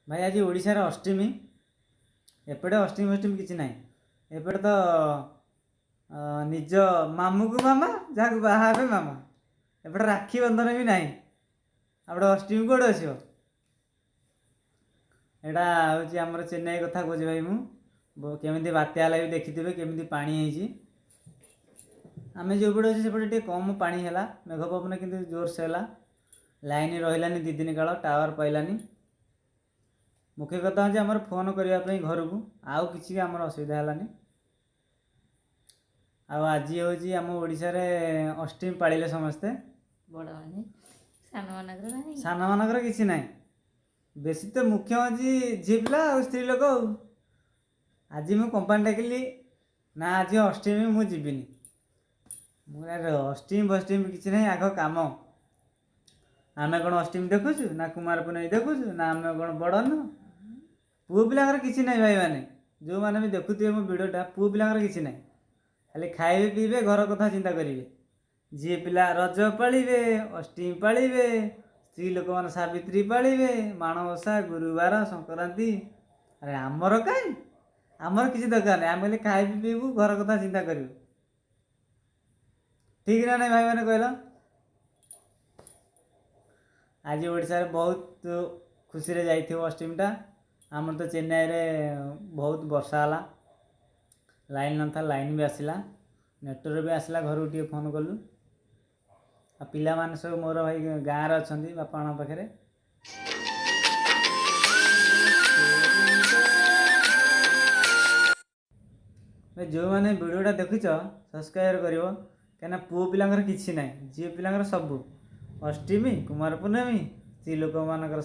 ଭାଇ ଆଜି ଓଡ଼ିଶାର ଅଷ୍ଟମୀ। ଏପଟେ ଅଷ୍ଟମୀ ଫଷ୍ଟମୀ କିଛି ନାହିଁ। ଏପଟେ ତ ନିଜ ମାମୁଁକୁ ମାମା, ଯାହାକୁ ବାହା ହେବେ ମାମା। ଏପଟେ ରାକ୍ଷୀ ବନ୍ଧନ ବି ନାହିଁ, ଏପଟେ ଅଷ୍ଟମୀ କୁଆଡ଼େ ଆସିବ? ଏଇଟା ହେଉଛି ଆମର ଚେନ୍ନାଇ କଥା କହୁଛି ଭାଇ ମୁଁ। କେମିତି ବାତ୍ୟା ହେଲା ବି ଦେଖିଥିବେ, କେମିତି ପାଣି ହେଇଛି। ଆମେ ଯେଉଁପଟେ ଅଛି ସେପଟେ ଟିକେ କମ୍ ପାଣି ହେଲା, ମେଘ ପବନ କିନ୍ତୁ ଜୋରସେ ହେଲା। ଲାଇନ୍ ରହିଲାନି 2 ଦିନ କାଳ, ଟାୱାର ପାଇଲାନି। ମୁଖ୍ୟ କଥା ହେଉଛି ଆମର ଫୋନ୍ କରିବା ପାଇଁ ଘରକୁ, ଆଉ କିଛି ବି ଆମର ଅସୁବିଧା ହେଲାନି। ଆଉ ଆଜି ହେଉଛି ଆମ ଓଡ଼ିଶାରେ ଅଷ୍ଟମୀ ପାଳିଲେ ସମସ୍ତେ। ବଡ଼ମାନେ, ସାନମାନଙ୍କର ନାହିଁ। ସାନମାନଙ୍କର କିଛି ନାହିଁ। ବେଶୀ ତ ମୁଖ୍ୟ ହେଉଛି ଝିଅ ପିଲା ଆଉ ସ୍ତ୍ରୀ ଲୋକ। ଆଉ ଆଜି ମୁଁ କମ୍ପାନୀ ଡାକିଲି ନା, ଆଜି ଅଷ୍ଟମୀ ମୁଁ ଯିବିନି। ମୁଁ ଆରେ ଅଷ୍ଟମୀ ଫଷ୍ଟମୀ କିଛି ନାହିଁ, ଆଗ କାମ। ଆମେ କ'ଣ ଅଷ୍ଟମୀ ଦେଖୁଛୁ ନା କୁମାର ପୂର୍ଣ୍ଣିମା ଦେଖୁଛୁ ନା? ଆମେ କ'ଣ ବଡ଼ ନୁହଁ? ପୁଅ ପିଲାଙ୍କର କିଛି ନାହିଁ। ଭାଇମାନେ, ଯେଉଁମାନେ ବି ଦେଖୁଥିବେ ମୋ ଭିଡ଼ିଓଟା, ପୁଅ ପିଲାଙ୍କର କିଛି ନାହିଁ, ଖାଲି ଖାଇବେ ପିଇବେ, ଘର କଥା ଚିନ୍ତା କରିବେ। ଝିଅ ପିଲା ରଜ ପାଳିବେ, ଅଷ୍ଟମୀ ପାଳିବେ, ସ୍ତ୍ରୀ ଲୋକମାନେ ସାବିତ୍ରୀ ପାଳିବେ, ମାଣବସା, ଗୁରୁବାର, ସଂକ୍ରାନ୍ତି। ଆରେ ଆମର କାହିଁ? ଆମର କିଛି ଦରକାର ନାହିଁ। ଆମେ ଖାଲି ଖାଇବୁ ପିଇବୁ, ଘର କଥା ଚିନ୍ତା କରିବୁ। ଠିକ୍ ନା ନାଇଁ ଭାଇମାନେ, କହିଲ? ଆଜି ଓଡ଼ିଶାରେ ବହୁତ ଖୁସିରେ ଯାଇଥିବ ଅଷ୍ଟମୀଟା। ଆମର ତ ଚେନ୍ନାଇରେ ବହୁତ ବର୍ଷା ହେଲା, ଲାଇନ୍ ନଥିଲା, ଲାଇନ୍ ବି ଆସିଲା, ନେଟୱାର୍କ ବି ଆସିଲା, ଘରକୁ ଟିକେ ଫୋନ୍ କଲୁ। ଆଉ ପିଲାମାନେ ସବୁ ମୋର ଭାଇ ଗାଁରେ ଅଛନ୍ତି ବାପା ମାଆଙ୍କ ପାଖରେ। ଭାଇ, ଯେଉଁମାନେ ଭିଡ଼ିଓଟା ଦେଖୁଛ, ସବସ୍କ୍ରାଇବ୍ କରିବ, କାହିଁକିନା ପୁଅ ପିଲାଙ୍କର କିଛି ନାହିଁ, ଝିଅ ପିଲାଙ୍କର ସବୁ। ଅଷ୍ଟମୀ, କୁମାର ପୂର୍ଣ୍ଣମୀ, ସ୍ତ୍ରୀ ଲୋକମାନଙ୍କର।